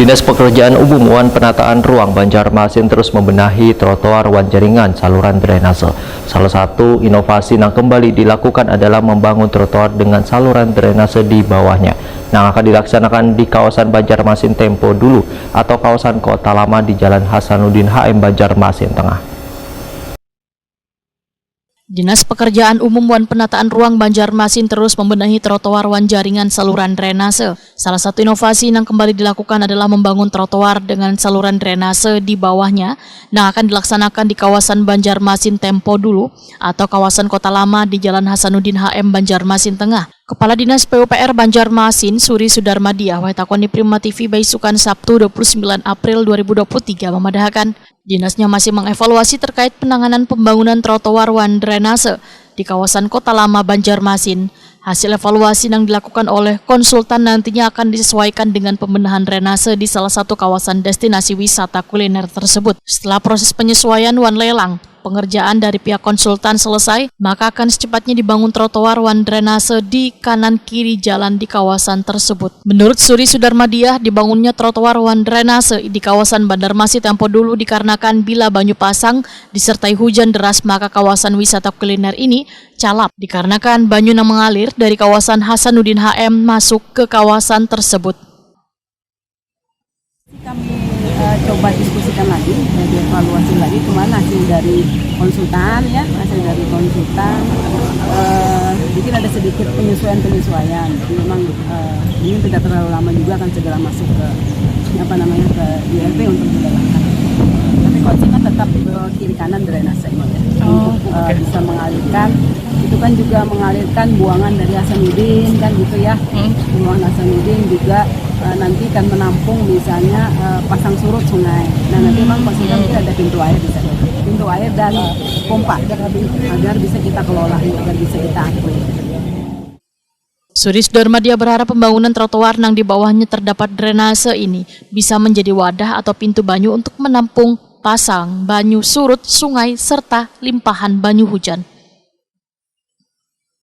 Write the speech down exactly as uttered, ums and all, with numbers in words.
Dinas Pekerjaan Umum wan Penataan Ruang Banjarmasin terus membenahi trotoar wan jaringan saluran drainase. Salah satu inovasi nang kembali dilakukan adalah membangun trotoar dengan saluran drainase di bawahnya, nang akan dilaksanakan di kawasan Banjarmasin Tempo Dulu atau kawasan Kota Lama di Jalan Hasanuddin H M Banjarmasin Tengah. Dinas Pekerjaan Umum wan Penataan Ruang Banjarmasin terus membenahi trotoar wan jaringan saluran drainase. Salah satu inovasi yang kembali dilakukan adalah membangun trotoar dengan saluran drainase di bawahnya yang akan dilaksanakan di kawasan Banjarmasin Tempo Dulu atau kawasan Kota Lama di Jalan Hasanuddin H M Banjarmasin Tengah. Kepala Dinas P U P R Banjarmasin, Suri Sudarmadiah, wahai takoni Prima T V baisukan Sabtu dua puluh sembilan April dua ribu dua puluh tiga memadahakan, dinasnya masih mengevaluasi terkait penanganan pembangunan trotoar wan drainase di kawasan Kota Lama Banjarmasin. Hasil evaluasi yang dilakukan oleh konsultan nantinya akan disesuaikan dengan pembenahan drainase di salah satu kawasan destinasi wisata kuliner tersebut. Setelah proses penyesuaian wan lelang, pengerjaan dari pihak konsultan selesai, maka akan secepatnya dibangun trotoar wan drainase di kanan kiri jalan di kawasan tersebut. Menurut Suri Sudarmadiah, dibangunnya trotoar wan drainase di kawasan Banjarmasin Tempo Dulu dikarenakan bila banyu pasang disertai hujan deras, maka kawasan wisata kuliner ini calap dikarenakan banyu yang mengalir dari kawasan Hasanuddin H M masuk ke kawasan tersebut. Kami uh, coba diskusikan lagi, uh, dievaluasi lagi kemana hasil dari konsultan, ya, hasil dari konsultan. Uh, mungkin ada sedikit penyesuaian-penyesuaian. Jadi memang uh, ini tidak terlalu lama juga akan segera masuk ke apa namanya ke I R B untuk dijalankan. Tapi konsepnya tetap uh, kiri kanan drainase ini, ya. Oh, untuk uh, okay. Bisa mengalirkan, itu kan juga mengalirkan buangan dari Hasanuddin kan gitu, ya. Hmm. Buangan Hasanuddin juga uh, nanti akan menampung misalnya uh, pasang surut sungai. Nah, nanti memang maksudnya mungkin ada pintu air di sana. Pintu air dan pompa agar bisa kita kelola, agar bisa kita atur. Suri Sudarmadiah berharap pembangunan trotoar yang di bawahnya terdapat drainase ini bisa menjadi wadah atau pintu banyu untuk menampung pasang banyu surut sungai serta limpahan banyu hujan.